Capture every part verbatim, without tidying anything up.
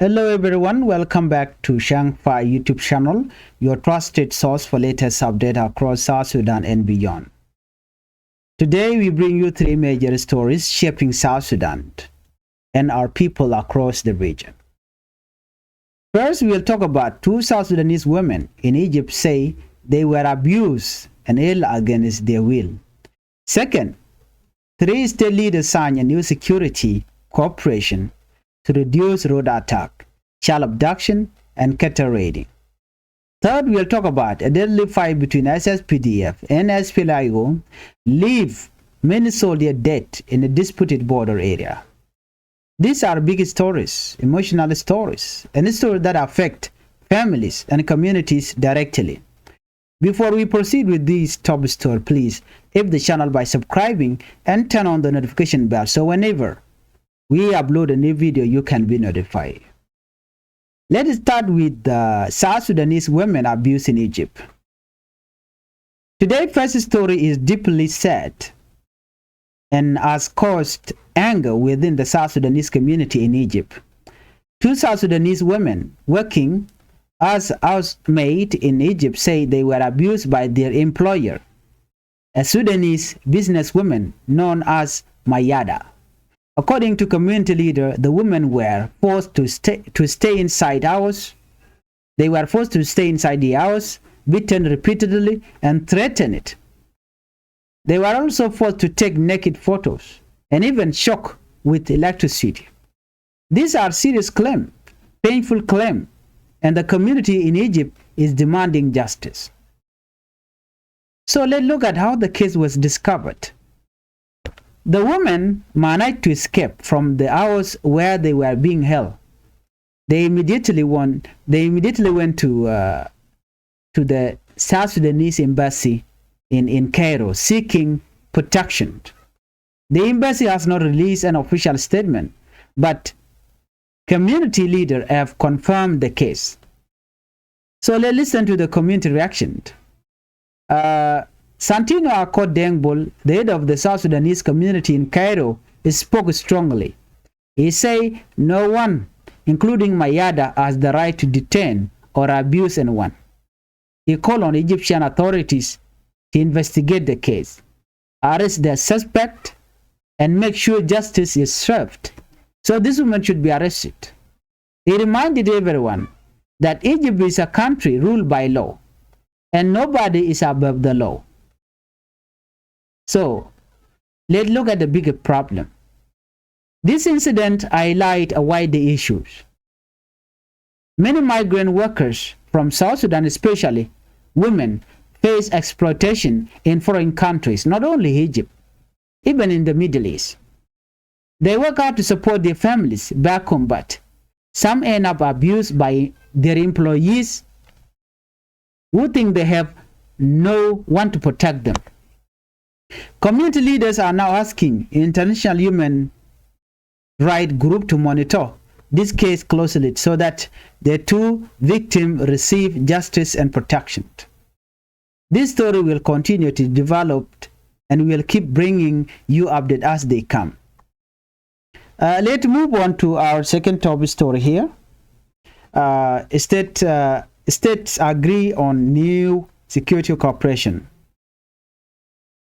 Hello everyone, welcome back to Shang Fai YouTube channel, your trusted source for latest update across South Sudan and beyond. Today we bring you three major stories shaping South Sudan and our people across the region. First, we'll talk about two South Sudanese women in Egypt say they were abused and held against their will. Second, three state leaders sign a new security cooperation to reduce road attack, child abduction, and cattle raiding. Third, we'll talk about a deadly fight between S S P D F and S P L A I O leave many soldiers dead in a disputed border area. These are big stories, emotional stories, and stories that affect families and communities directly. Before we proceed with this top story, please hit the channel by subscribing and turn on the notification bell so whenever we upload a new video, you can be notified. Let's start with the South Sudanese women abuse in Egypt. Today's first story is deeply sad and has caused anger within the South Sudanese community in Egypt. Two South Sudanese women working as housemaid in Egypt say they were abused by their employer, a Sudanese businesswoman known as Mayada. According to community leader, the women were forced to stay, to stay inside house. They were forced to stay inside the house, beaten repeatedly, and threatened. They were also forced to take naked photos and even shock with electricity. These are serious claim, painful claim, and the community in Egypt is demanding justice. So let's look at how the case was discovered. The women managed to escape from the house where they were being held. They immediately went, they immediately went to, uh, to the South Sudanese embassy in, in Cairo seeking protection. The embassy has not released an official statement, but community leaders have confirmed the case. So let's listen to the community reaction. Uh, Santino Akot Dengbol, the head of the South Sudanese community in Cairo, spoke strongly. He said no one, including Mayada, has the right to detain or abuse anyone. He called on Egyptian authorities to investigate the case, arrest the suspect, and make sure justice is served. So this woman should be arrested. He reminded everyone that Egypt is a country ruled by law, and nobody is above the law. So, let's look at the bigger problem. This incident highlight a wider issues. Many migrant workers from South Sudan, especially women, face exploitation in foreign countries, not only Egypt, even in the Middle East. They work hard to support their families back home, but some end up abused by their employees who think they have no one to protect them. Community leaders are now asking international human rights group to monitor this case closely so that the two victims receive justice and protection. This story will continue to develop and we'll keep bringing you update as they come. Uh, let's move on to our second top story here. Uh, state, uh, states agree on new security cooperation.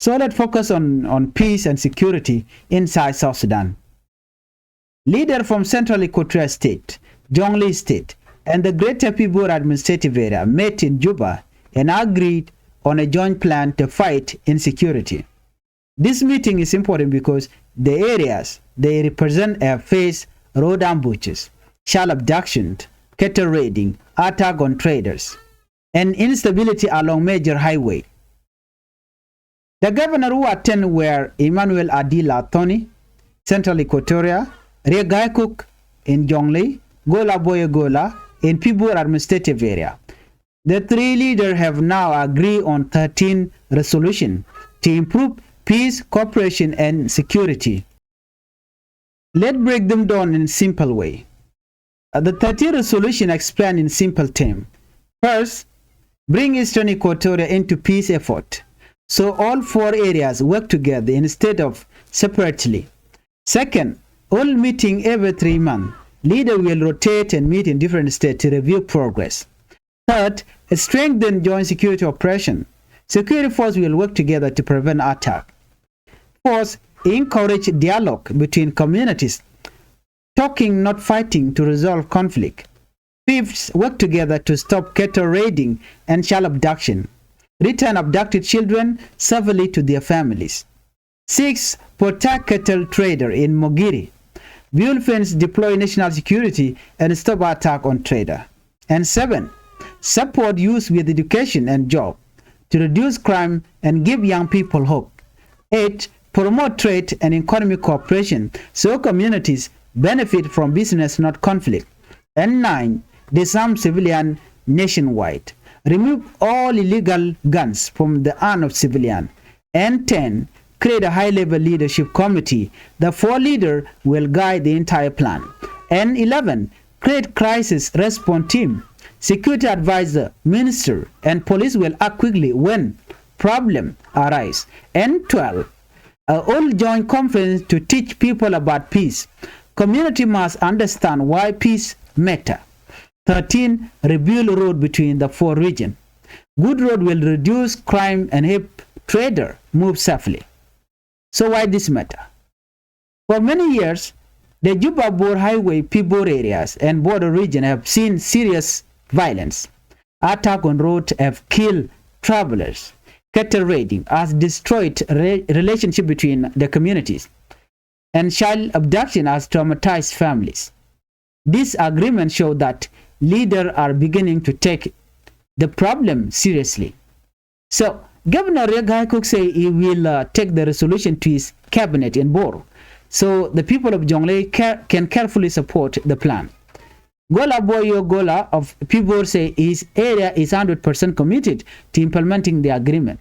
So let's focus on, on peace and security inside South Sudan. Leader from Central Equatoria State, Jonglei State, and the Greater Pibor Administrative Area met in Juba and agreed on a joint plan to fight insecurity. This meeting is important because the areas they represent have faced road ambushes, child abduction, cattle raiding, attack on traders, and instability along major highway. The governor who attend were Emmanuel Adila Thoni, Central Equatoria, Riek Gai Kok in Jonglei, Gola Boye Gola in Pibor Administrative Area. The three leaders have now agreed on thirteen resolution to improve peace, cooperation, and security. Let's break them down in simple way. Uh, the thirteen resolution explained in simple term. First, bring Eastern Equatoria into peace effort, so all four areas work together instead of separately. Second, all meeting every three months Leader will rotate and meet in different states to review progress. Third, strengthen joint security operation. Security force will work together to prevent attack. Fourth, encourage dialogue between communities, talking, not fighting, to resolve conflict. Fifth, work together to stop cattle raiding and child abduction. Return abducted children safely to their families. Six, protect cattle trader in Mogiri. Build fence, deploy national security, and stop attack on trader. And seven, support youth with education and job to reduce crime and give young people hope. Eight, promote trade and economic cooperation so communities benefit from business, not conflict. And nine, disarm civilian nationwide. Remove all illegal guns from the hand of civilian. And ten, create a high-level leadership committee. The four leader will guide the entire plan. And eleven, create crisis response team. Security advisor, minister, and police will act quickly when problem arise. And twelve, a all joint conference to teach people about peace. Community must understand why peace matter. Thirteen, rebuild road between the four region. Good road will reduce crime and help trader move safely. So why this matter? For many years, the Juba Bor Highway, Pibor areas, and border region have seen serious violence. Attack on road have killed travelers. Cattle raiding has destroyed re- relationship between the communities, and child abduction has traumatized families. This agreement show that leaders are beginning to take the problem seriously. So Governor Riek Gai Kok say he will uh, take the resolution to his cabinet in Bor, so the people of Jonglei care- can carefully support the plan. Gola Boyo Gola of Pibor say his area is hundred percent committed to implementing the agreement.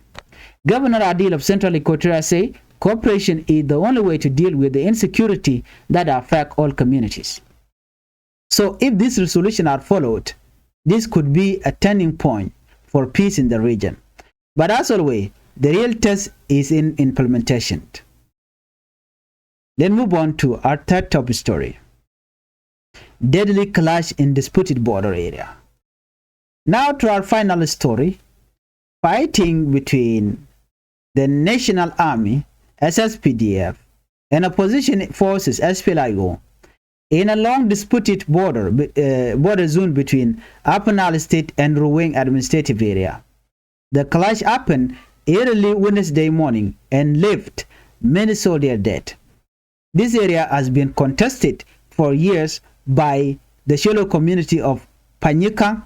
Governor Adil of Central Equatoria say cooperation is the only way to deal with the insecurity that affect all communities. So if this resolution are followed, this could be a turning point for peace in the region. But as always, the real test is in implementation. Let's move on to our third top story. Deadly clash in disputed border area. Now to our final story. Fighting between the National Army, S S P D F, and opposition forces, S P L A I O, in a long disputed border, uh, border zone between Upper Nile State and Ruweng administrative area. The clash happened early Wednesday morning and left many soldiers dead. This area has been contested for years by the Sholo community of Panyika,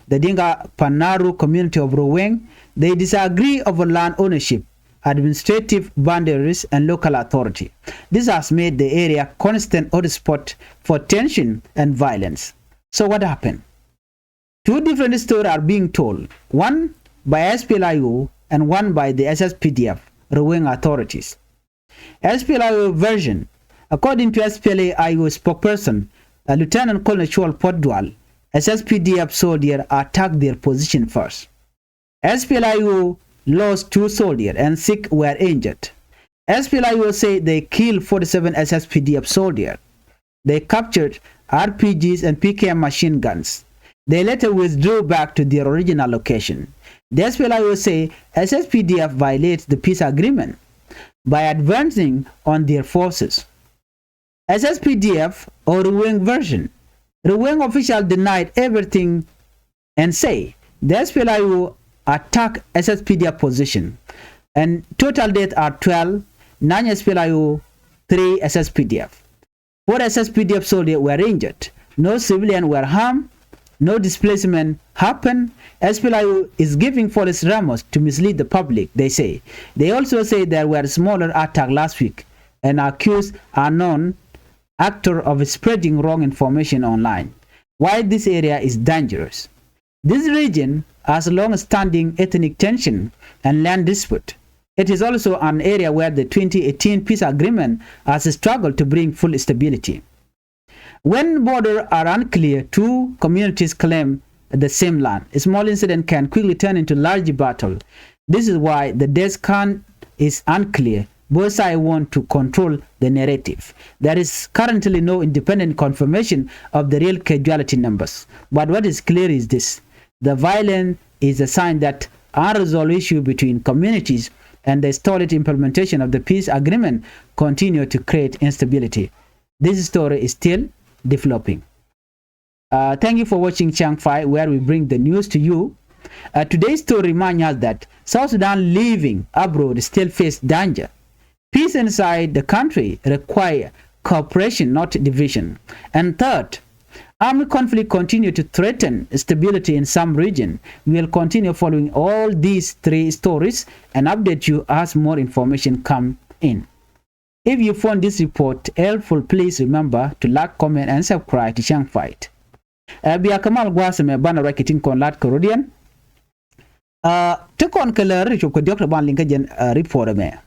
the Dinga Panaru community of Ruweng. They disagree over land ownership, administrative boundaries, and local authority. This has made the area constant hotspot for tension and violence. So what happened? Two different stories are being told, one by S P L A I O and one by the S S P D F Ruweng authorities. S P L A I O version. According to S P L A I O spokesperson, uh, Lieutenant Colonel Chuol Potdual, S S P D F soldier attacked their position first. S P L A I O lost two soldiers and six were injured. S P L A I O say they killed forty-seven S S P D F soldiers. They captured R P Gs and P K M machine guns. They later withdrew back to their original location. The S P L A I O say S S P D F violates the peace agreement by advancing on their forces. S S P D F or Ruweng version. Ruweng official denied everything and say the S P L A I O attack S S P D F position. And total death are twelve, nine S P L A I O, three S S P D F. Four S S P D F soldiers were injured. No civilian were harmed. No displacement happened. S P L I O is giving false rumors to mislead the public, they say. They also say there were smaller attack last week and accuse unknown actor of spreading wrong information online. Why this area is dangerous? This region has long-standing ethnic tension and land dispute. It is also an area where the twenty eighteen peace agreement has struggled to bring full stability. When borders are unclear, two communities claim the same land. A small incident can quickly turn into large battle. This is why the death count is unclear Both sides want to control the narrative. There is currently no independent confirmation of the real casualty numbers. But what is clear is this. The violence is a sign that unresolved issue between communities and the stalled implementation of the peace agreement continue to create instability. This story is still developing. Uh, thank you for watching Chang Fai, where we bring the news to you. Uh, today's story reminds us that South Sudan living abroad still face danger. Peace inside the country require cooperation, not division. And third, armed conflict continue to threaten stability in some region. We will continue following all these three stories and update you as more information come in. If you found this report helpful, please remember to like, comment and subscribe to Chang Fight. Ɛ bia kɛ mal gua̱a̱th ɛmɛ banɛ ruac kɛ tin kɔn lat kɛ rɔ̱diɛn. Ɛ ti kɔn kɛ lɛ ri cop kɛ diɔ̱k ti ban liŋ kä jɛn ɛ report ɛmɛ.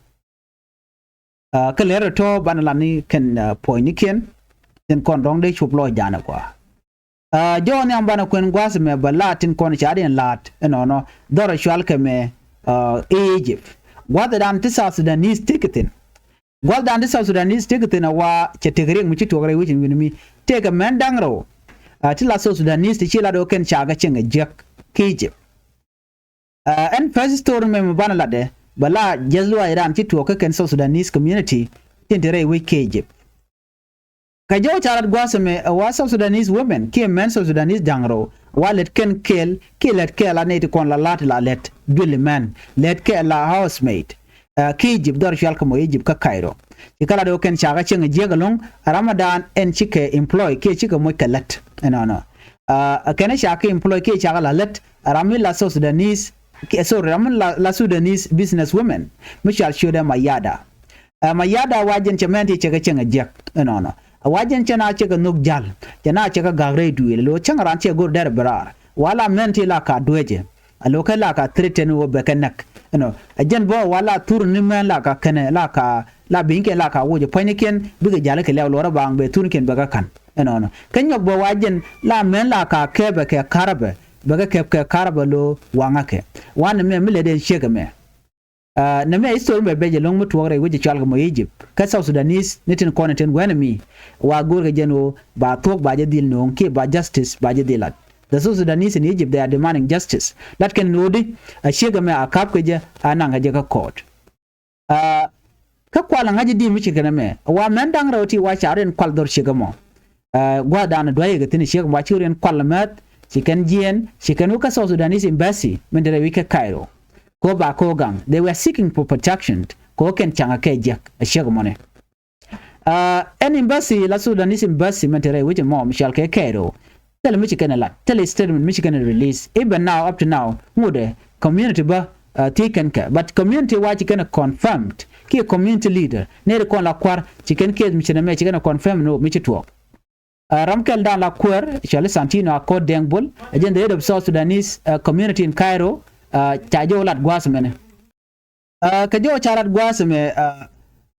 Ɛ kɛ lɛ ri tɔ̱ banɛ lat ni kɛn ɛ puɔ̱nynikiɛn tin kɔn dɔ̱ŋ dee cop lɔc danɛ kua. Ɛ jɔɔk nhiam banɛ kuɛn gua̱a̱th ɛmɛ bɛ laat tin kɔn ca diɛn laat ɛnɔnɔ dhɔrɛ cual kɛ mɛ ɛ Egypt. Gua̱a̱th ɛ dan ti South Sudanese ti kɛ thi̱n. Gua̱thdan ti South Sudanese tëëkɛ thi̱n a wa cɛ tëëkɛ riɛk mi ci tuɔɔk rɛy wec in wi̱n mi tëëkɛ mɛn da̱ŋ rɛw. Ɛ ti la South Sudanese ti ci lat ɣöö kɛn ca kɛ cieŋ ɛ jiäk kä Egypt. Ɛ ɛn first story mɛ mi banɛ latdɛ bɛ la jiäth luaacdan ci tuɔɔk kä kɛn South Sudanese community tin te rɛy wec kä Egypt. Kɛ jɔw ca lat gua̱a̱th ɛmɛ ɛ wa South Sudanese women kiɛ mɛn South Sudanese da̱ŋ rɛw wa lät kɛn kɛɛl kiɛ lät kɛɛl a nɛy ti kɔn la la̱t la lät duëli mɛn lät kɛɛl la housemaid. Ɛ kä Egypt dhɔr cual kä mɔ Egypt kä Cairo. Ci kä lat ɣöö kɛn ca kɛ cieŋ ɛ jiäk ɛlɔ̱ŋ ɛ ram ɛ daan ɛn cikɛ employ kiɛ cikɛ moc kɛ lät ɛnɔnɔ. Ɛ kɛn ca kɛ employ kiɛ ca kɛ la lät ɛ ram mi la South Sudanese kiɛ sorry ram mi la Sudanese business women mi cual ciötdɛ Mayada. Ɛ Mayada wa jɛn cɛ mɛn ti cɛ kɛ cieŋ ɛ jiäk ɛnɔnɔ. Ɛ wa jɛn cɛ na cɛ kɛ nhök ja̱l cɛ na cɛ kɛ gak rɛy duëël lo̱ cäŋ ran cɛ go̱r dɛr ɛ bi raar wa la mɛn ti la ka duecɛ. A lo̱kɛ la ka threaten wä bɛ kɛ näk. Ɛnɔ ɛ jɛn bä wa la thur ni mɛn la ka kɛnɛ la ka la bi̱ny kɛn la ka wocɛ puɔ̱nynikiɛn bikɛ ja̱l kɛ lɛw luɔrä baaŋ bɛ thurnikiɛn bɛ kɛ ka̱n. Ɛnɔnɔ kä nyɔk bä wa jɛn la mɛn la ka kɛpɛ kɛ karabɛ bɛ kɛ kɛp kɛ karabɛ lo̱ waŋäkɛ. Wanɛ mɛ mi lɛ den ciek ɛmɛ. Ɛ nɛ mɛ history mɛ bɛc ɛlɔ̱ŋ mi tuɔɔk rɛy wec ɛ cual kɛ mɔ Egypt kä South Sudanese ni tin kɔn ɛ tin guɛn ɛmi. Wa go̱o̱rkɛ jɛn ɣöö ba thuɔ̱k ba jɛ dhil no̱o̱ŋ kiɛ ba justice ba jɛ dhil lat. The South Sudanese in Egypt they are demanding justice. Lat kɛn no̱o̱di a ciek ɛmɛ a ka̱p kɛ jɛ a naŋ kɛ jɛ kä court. Ɛ kä kual ɛ ŋa̱c di mi ci kɛn ɛmɛ wa mɛn da̱ŋ rɛw ti wa ca rɔ in kual dhɔr ciek ɛmɔ. Ɛ gua̱a̱thdan dua̱cä kɛ thi̱n ciek ɛmɔ wa ci rɔ in kual mɛth ci kɛn jiɛɛn ci kɛn wä kä South Sudanese embassy min te rɛy wec kä Cairo. Ko ba ko gaŋ they were seeking for protection ko kɛn caŋ kɛ jiäk ɛ ciek ɛmɔni. Ɛ ɛn embassy la Sudanese embassy mɛn te rɛy wec ɛmɔ mi cɔal kɛ Cairo. Thilɛ mi ci kɛn ɛ lat thilɛ statement mi ci kɛn ɛ release even now up to now ŋutdɛ community bä ɛ thiec kɛn kɛ but community wa ci kɛn ɛ confirmed kiɛ community leader nɛy ti kɔn la kua̱r ci kɛn case mi ci nɛ mɛ ci kɛn ɛ confirm ni ɣöö mi ci tuɔɔk. Ɛ ram kɛl dan la kuäär cɔali Santino Akot Deng Bol ɛ jɛn the head of South Sudanese ɛ community in Cairo. Ɛ ca jɛ wä lat gua̱a̱th mɛnɛ. Ɛ kɛ jɔw ca lat gua̱a̱th ɛmɛ ɛ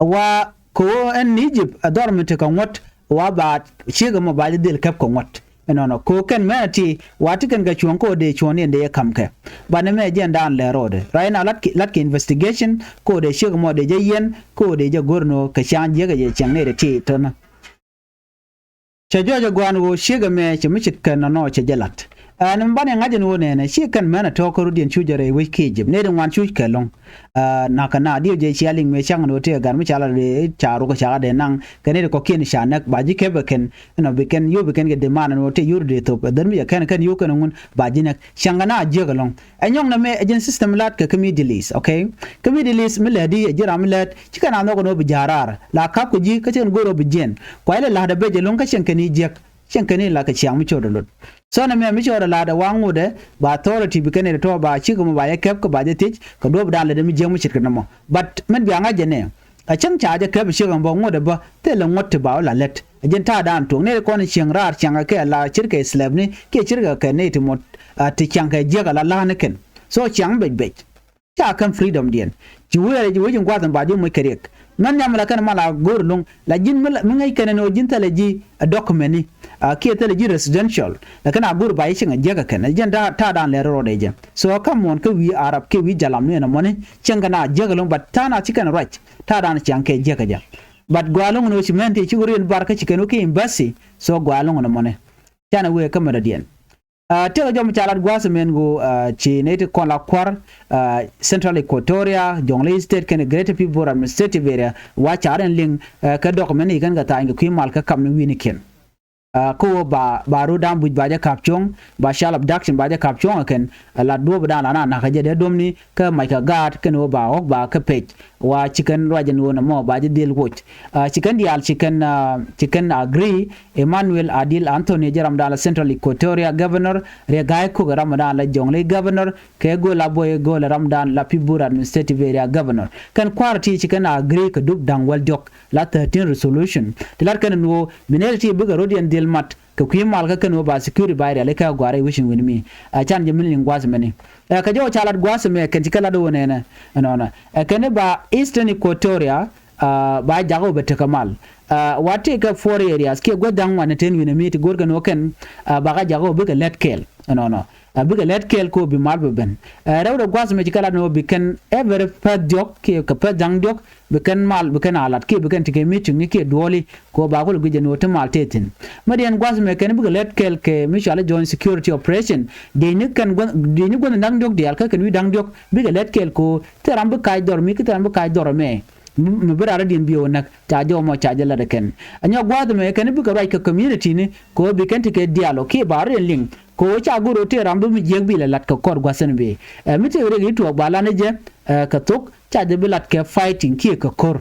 wa kɛ ɣöö ɛn Egypt ɛ dhɔr mi tekɛ ŋuɔ̱t wa ba ciek ɛmɔ ba jɛ dhil käp kɛ ŋuɔ̱t. Ɛnɔnɔ kɛ ɣöö kɛn mɛn ɛ ti wa ti kɛn kɛ cuɔ̱ŋ kä ɣöö dee cuɔ̱ŋ ni ɛn dee yɛ ka̱m kɛ. Banɛ mɛ jɛn daan lɛ ro̱o̱dɛ right now lat kɛ investigation kä ɣöö dee ciek ɛmɔ dee jɛ yiɛn kä ɣöö dee jɛ go̱r ni ɣöö kɛ ca̱ŋ jiäk ɛ jɛ cieŋ ni ɛ ti tɔ̱nä. Cɛ jɔɔc ɛ gua̱a̱n ɣöö ciek ɛmɛ cɛ mi ce̱tkɛ nɔnɔ cɛ jɛ la̱t. Ɛn mi banɛ ŋa̱c ɛn ɣöö nɛnɛ ci kɛn mɛn ɛ tɔ̱ kä rut yɛn cuc ɛ rɛy wec kɛ Egypt nɛy ti ŋuan cuc kɛ lɔ̱ŋ. Ɛ na̱kä na diɛw jɛ cia liŋ mëë cäŋ ɛn ɣöö tëë ɛ gat mi ca la rɛy ca ruk ɛ ca ɣä dee naŋ kɛ nɛy ti kɔ̱kiɛn ca näk ba ji̱ kɛp ɛ kɛn. Ɛnɔ bi kɛn yio̱w bi kɛn kɛ demand ɛn ɣöö tëë yio̱w dee thop ɛ dhän mi cɛ kɛn kɛn yio̱w kɛn ɛ ŋun ba ji̱ näk cäŋ kɛ na jiäk ɛlɔ̱ŋ. Ɛ nyɔŋ nɛmɛ ɛ jɛn system la̱t kɛ kä Middle East, okay? Kä Middle East mi lɛt di ɛ ji̱ ram mi lɛt ci kɛn a nhɔk ɛn ɣöö bi ja̱a̱r raar la ka̱p kɛ ji̱ kä ci kɛn go̱r ɣöö bi jiɛn. Kuay lɛ la̱t ɛ bec ɛlɔ̱ŋ kä cieŋ kɛn i̱ jiäk cieŋ kɛn i̱ la kɛ ciaŋ mi cot ɛ lot. So nɛmɛ mi cot ɛ la̱t ɛ waŋ ŋot ɛ ba authority bi kɛn ɛ tɔ̱ ba ciek ɛmɔ ba jɛ kɛp kä ba jɛ thiec kɛ duɔ̱ɔ̱pdan lɛ dee mi jiäk mi ce̱tkɛ nɔmɔ. But min bia ŋa̱c jɛ nɛ a cäŋ ca jɛ kɛp ciek ɛmɔ bä ŋot ɛ bä thilɛ ŋot ti ba wä la lät. Ɛ jɛn ta̱a̱dan tuɔ̱ŋ nɛy ti kɔn cieŋ raar ciaŋ kɛ la ce̱tkɛ slave ni kiɛ ce̱tkɛ kɛ nɛy ti mot ti ciaŋ kɛ jiäk ala la̱a̱n ni kɛn. So ciaŋ bec bec. Ca käm freedom diɛn ci wee rɛc wec in gua̱th in ba ji̱ moc kɛ riɛk. Mɛn nhiam la kɛn mal a go̱o̱r lo̱ŋ la ji̱n mi ŋäc kɛn ni ɣöö ji̱n thilɛ ji̱ ɛ document ni, a kiɛ thilɛ ji̱ residential. Lakin a go̱o̱r ba ji̱ cieŋ a jiäk ɛ kɛn ɛ jɛn ta̱a̱ ta̱a̱ dan lɛr rɔɔdɛ jɛ. So ka̱m muɔ̱ɔ̱n kä wi̱i̱ Arab kiɛ wi̱i̱ jalam ni ɛn ɛmɔni cieŋ kɛn a jiäk ɛ lo̱ŋ, but ta̱a̱ na ci kɛn ruac ta̱a̱ dan ciaŋ kɛ jiäk ɛ jɛ. But gɔaa lo̱ŋ ni ɣöö ci mɛn ti ci ɣöö riɛn bar kä ci kɛn wä kä embassy. So gɔaa lo̱ŋ ni ɛmɔni canɛ wëë kä mɛn dɔ̱diɛn. Tëëkɛ jɔm ca lat gua̱a̱th mɛn ɣöö ci nɛy ti kɔn la kua̱r Central Equatoria, Jonglei State kɛnɛ Greater Pibor Administrative Area wa car in liŋ kɛ dɔk mɛn i̱ kɛn kɛ tha̱a̱ny kɛ kui̱ mal kä kam ni wi̱nikiɛn. Kä ɣöö ba ba rot da̱a̱m buc ba jɛ ka̱p cuɔ̱ŋ, ba child abduction ba jɛ ka̱p cuɔ̱ŋ ɛ kɛn. Lat duɔ̱ɔ̱p da̱a̱n la na na̱kä jɛ dee domni kä mac kɛ gaat kɛn ɣöö ba ɣɔ̱k ba kä pec. Wa ci kɛn ruac ɛn ɣöö nɔmɔ ba ji̱ dhil woc. Ci kɛn diaal ci kɛn ci kɛn agree. Emmanuel Adil Anthony jɛ ramdan la Central Equatoria Governor, Riek Gai Kok ramdan la Jonglei Governor, kɛ Gol Aboy Gol ramdan la Pibor Administrative Area Governor. Kɛn kua̱r ti ci kɛn agree kɛ dup da̱ŋ wäl diɔ̱k la thirteen resolution ti lat kɛn ɛn ɣöö bi nɛy ti bikɛ rot yɛn dhil mat kɛ kui̱ mal kä kɛn ɣöö ba security ba riali kɛ gua̱a̱r rɛy wecin wi̱n mi. Ɛ can jɛ min liŋ gua̱a̱th mɛni. Ɛ kɛ jɔw ca lat gua̱a̱th mɛ kɛn ci kɛ lat ɣöö nɛnɛ ɛnɔnɔ ɛ kɛn ba Eastern Equatoria ba jakä wä bɛ tekɛ mal. Wa tëëkɛ four areas kiɛ guäth da̱ŋ ŋuan ni ten wi̱n ɛmi ti go̱o̱rkɛ ni wä kɛn bakä jakä wä bikɛ lät kɛɛl ɛnɔnɔ. Bikɛ lät kɛɛl kɛ wä bi mal bɛ ben. Rɛwdɛ gua̱th mɛ ci kɛ lat ni wä bi kɛn every pɛth diɔ̱k kiɛ kɛ pɛth da̱ŋ diɔ̱k bi kɛn mal bi kɛn a lat kiɛ bi kɛn tekɛ meeting ni kiɛ duɔli kɛ wä ba kulɛ guic ɛn wä ti mal tëë thi̱n. Mɛ diɛn gua̱th mɛ kɛn bikɛ lät kɛɛl kɛ mi cɔal i̱ joint security operation. Diecni kɛn guäth diecni guäth da̱ŋ diɔ̱k diaal kä kɛn wi̱i̱ da̱ŋ diɔ̱k bikɛ lät kɛɛl kɛ wä thil ram bi kac dhɔr mi kä thil ram bi kac dhɔr ɛmɛ. Mi bi raar diɛn bi wä näk ca jɔw mɔ ca jɛ lat ɛ kɛn. Ɛ nyɔk gua̱a̱th ɛmɛ kɛn bikɛ ruac kɛ community ni kɛ ɣöö bi kɛn ti kɛ diaal ɔ kiɛ ba rɔ diɛn liŋ kɛ ɣöö ca go̱r ɣöö tëë ram bi mi jiäk bi lɛ lat kɛ kɔr gua̱th ɛn bee. Ɛ mi tëë riɛk i̱ tuɔɔk ba lan ɛ jɛ kɛ thok ca jɛ bi lat kɛ fighting kiɛ kɛ ko̱r.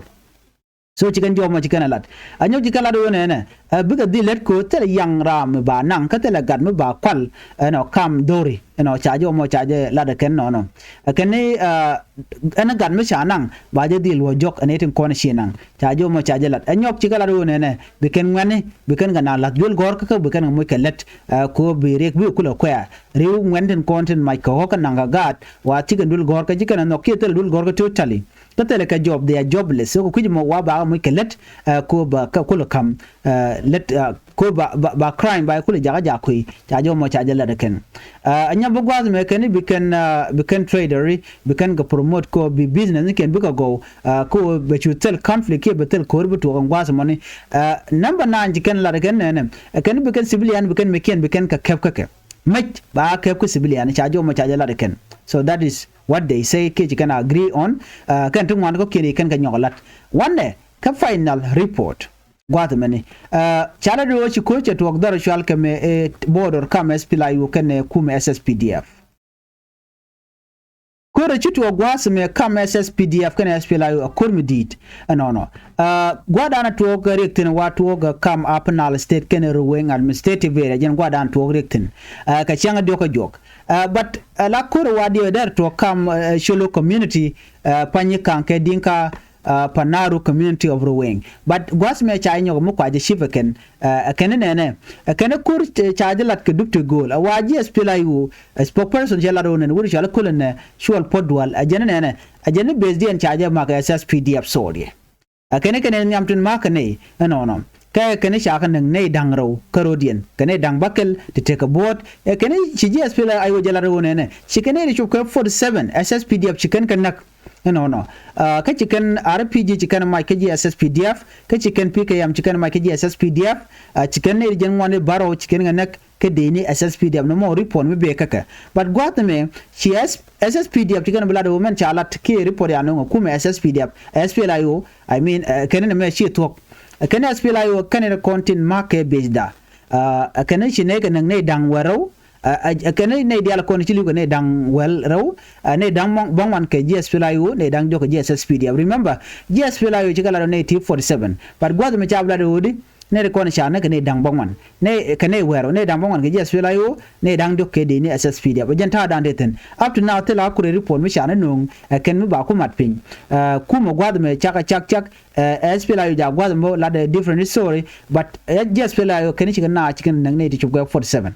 So ci kɛn jɔw mɔ ci kɛn ɛ lat. Ɛ nyɔk ci kɛn lat ɣöö nɛnɛ ɛ bikɛ dhil lät kɛ ɣöö thilɛ yaŋ ram mi ba naŋ kä thilɛ gat mi ba kual ɛnɔ kam dho̱ri. Ɛnɔ ca jɛ wä mɔ ca jɛ lat ɛ kɛn nɔnɔ. Ɛ kɛn ni ɛn gat mi ca naŋ ba jɛ dhil wä jɔk ɛn itin kɔn ci naŋ ca jɛ wä mɔ ca jɛ lat. Ɛ nyɔk ci kɛ lat ɣöö nɛnɛ bi kɛn ŋuɛ̈ni bi kɛn kɛ na la̱th duel gɔ̱r kä kä bi kɛn kɛ moc kɛ lät. Ɛ ko̱ bi riɛk bi kulɛ kuɛ̈ɛ̈ riw ŋuɛ̈n tin kɔn tin mac kɛ ɣɔ̱k kä naŋ kɛ gaat wa ci kɛn duel gɔ̱r kä ci kɛn ɛ nhɔk kiɛ thilɛ duel gɔ̱r kä totally. Kä thilɛ kɛ job, they are jobless. So kɛ kui̱c mɔ wa ba kɛ moc kɛ lät. Ɛ ko̱ ba kɛ kulɛ ka̱m lät. Ko ba ba crime ba kulɛ jakä jak kui̱ ca jɔw mɔ ca jɛ lat ɛ kɛn. Ɛ nyam bi gua̱a̱th mɛ kɛn bi kɛn bi kɛn trader bi kɛn kɛ promote ko bi business ni kɛn bikɛ gɔw. Ko bɛ cu thil conflict kiɛ bɛ thil ko̱r bi tuɔk ɛn gua̱a̱th mɔni. Number nine ci kɛn lat ɛ kɛn nɛnɛ ɛ kɛn bi kɛn civilian bi kɛn mɛ kiɛn bi kɛn kɛ kɛp kä kɛ mec ba kɛp kä civilian ca jɔw mɔ ca jɛ lat ɛ kɛn. So that is what they say kiɛ ci kɛn agree on. Kɛn ti ŋuan kɔ kiɛn i̱ kɛn kɛ nyɔk lat wanɛ kä final report. Gua̱a̱th mɛni ca lɛ do̱o̱ ci ko̱c cɛ tuɔɔk dhɔr cual kɛ mɛ ɛ border kam S P L A-IO kɛnɛ kumɛ S S P D F. Ko̱r ɛ ci tuɔɔk gua̱a̱th mɛ kam S S P D F kɛnɛ S P L A-IO ɛ ko̱r mi di̱i̱t. Ɛnɔnɔ gua̱a̱th danɛ tuɔɔk riɛk thi̱n wa tuɔɔk kam Upper Nile State kɛnɛ Ruweng Administrative Area jɛn gua̱a̱th danɛ tuɔɔk riɛk thi̱n. Kɛ cäŋ diɔ̱k kä juɔk. But la ko̱r ɛ wa diɛ dɛr tuɔɔk kam Sholo community, Panyi Kaŋ kɛ Dinka Panaru community of Ruweng. But gua̱th mɛ ca inyɔk mi kuacä cip ɛ kɛn. Ɛ kɛn inɛnɛ ɛ kɛn ikur ca jɛ lat kɛ dup ti go̱o̱l ɛ wa ji̱ S P L A-IO spokesperson cɛ lat ɣöö nɛn wut cɔal i̱ Kolonɛl Cuɔl Puɔt Dual. Ɛ jɛn inɛnɛ ɛ jɛn i̱ base diɛn ca jɛ mak ɛ S S P D F, sorry. Ɛ kɛn i̱ kɛn i̱ nhiam tin ma̱a̱k kɛ nɛy ɛnɔnɔ. Kɛ kɛn i̱ ca kɛ näk nɛy da̱ŋ rɛw kä ro̱diɛn kɛ nɛy da̱ŋ bäkɛl ti tekɛ buɔ̱ɔ̱t. Ɛ kɛn i̱ ci ji̱ S P L A-IO jɛ lat ɣöö nɛnɛ ci kɛn i̱ ri cop kɛ forty seven S S P D F ci kɛn kɛ näk. Ɛnɔnɔ kä ci kɛn R P G ci kɛn mac kä ji̱ S S P D F kä ci kɛn P K M ci kɛn mac kä ji̱ S S P D F. Ci kɛn nɛy ti jɛn ŋuan i̱ bärɔw ci kɛn kɛ näk kä dee ni S S P D F nɔmɔ report mi bee kä kɛ. But gua̱th ɛmɛ ci S S P D F ci kɛn bi lat ɛ wä mɛn ca lat kiɛ report ya nöŋ ɛ kumɛ S S P D F, S P L A-IO, I mean kɛn ɛn ɛmɛ ci thuɔ̱k. Kɛn S P L A-IO kɛn ɛn kɔn tin ma̱a̱k kɛ base da. Kɛn ci nɛy kɛ näk nɛy da̱ŋ wä rɛw. Ɛ kɛn nɛy diaal kɔn ci li̱w kɛ nɛy da̱ŋ wäl rɛw. Nɛy da̱ŋ bäŋuan kɛ ji̱ S P L A-IO, nɛy da̱ŋ diɔ̱k kɛ ji̱ S S P D F. Remember ji̱ S P L A-IO ci kɛ lat ɛ nɛy ti forty seven. But gua̱th mi ca bi lat ɛ ɣöödi nɛy ti kɔn ca näk kɛ nɛy da̱ŋ bäŋuan, nɛy kɛ nɛy wäl rɛw, nɛy da̱ŋ bäŋuan kɛ ji̱ S P L A-IO, nɛy da̱ŋ diɔ̱k kɛ dee ni S S P D F. Ɛ jɛn ta̱a̱ da̱ŋ tëë thi̱n. Up to now thilɛ a kurɛ report mi ca ni nööŋ ɛ kɛn mi ba ku mat piny. Kumɛ gua̱th mɛ cak cak cak. Ɛ S P L A-IO ja gua̱th mɛ lat ɛ different story. But ɛ ji̱ S P L A-IO kɛn ci kɛ naath ci kɛn näk nɛy ti cop kɛ forty seven.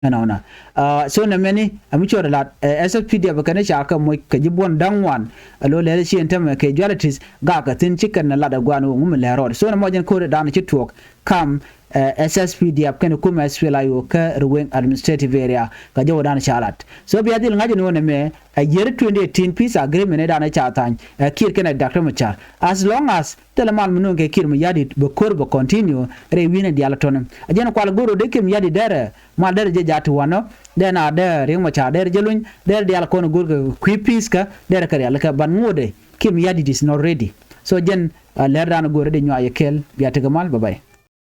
Ɛnɔnɔ. So nɛ mɛni a mi cɔɔr lat, SSPDF kɛn ca kɛ moc kɛ ji̱ buɔ̱n da̱ŋ wan. A lo̱ lɛl ci ɛn tämɛ kɛ dualities gakɛ thi̱n ci kɛn lat a guan wä ŋu mi lɛr rɔɔd. So nɛ mɔc ɛn ko̱r dan ci tuɔɔk kam SSPDF kɛn kumɛ SPLA-IO kä Ruweng Administrative Area kɛ jɛ wä dan ca lat. So bia dhil ŋa̱c ɛn wä nɛ mɛ a year twenty eighteen peace agreement ɛ dan ca tha̱ny ɛ Kiir kɛn ɛ Doctor Machar. As long as thilɛ mal mi no̱o̱ŋ kɛ Kiir Mayardit bɛ ko̱r bɛ continue rɛy wi̱n ɛ diaal tɔni. A jɛn kual go̱r wä dee Kiir Mayardit derɛ mal derɛ jɛ ja̱ ti wanɔ. Dee na dee Riek Machar derɛ jɛ luny derɛ diaal kɔn go̱r kɛ kui̱ peace kä derɛ kɛ rialikä ban ŋuɔdɛ Kiir Mayardit is not ready. So jɛn lɛr dan go̱r dee nyuak yɛ kɛl bia tekɛ mal bye bye.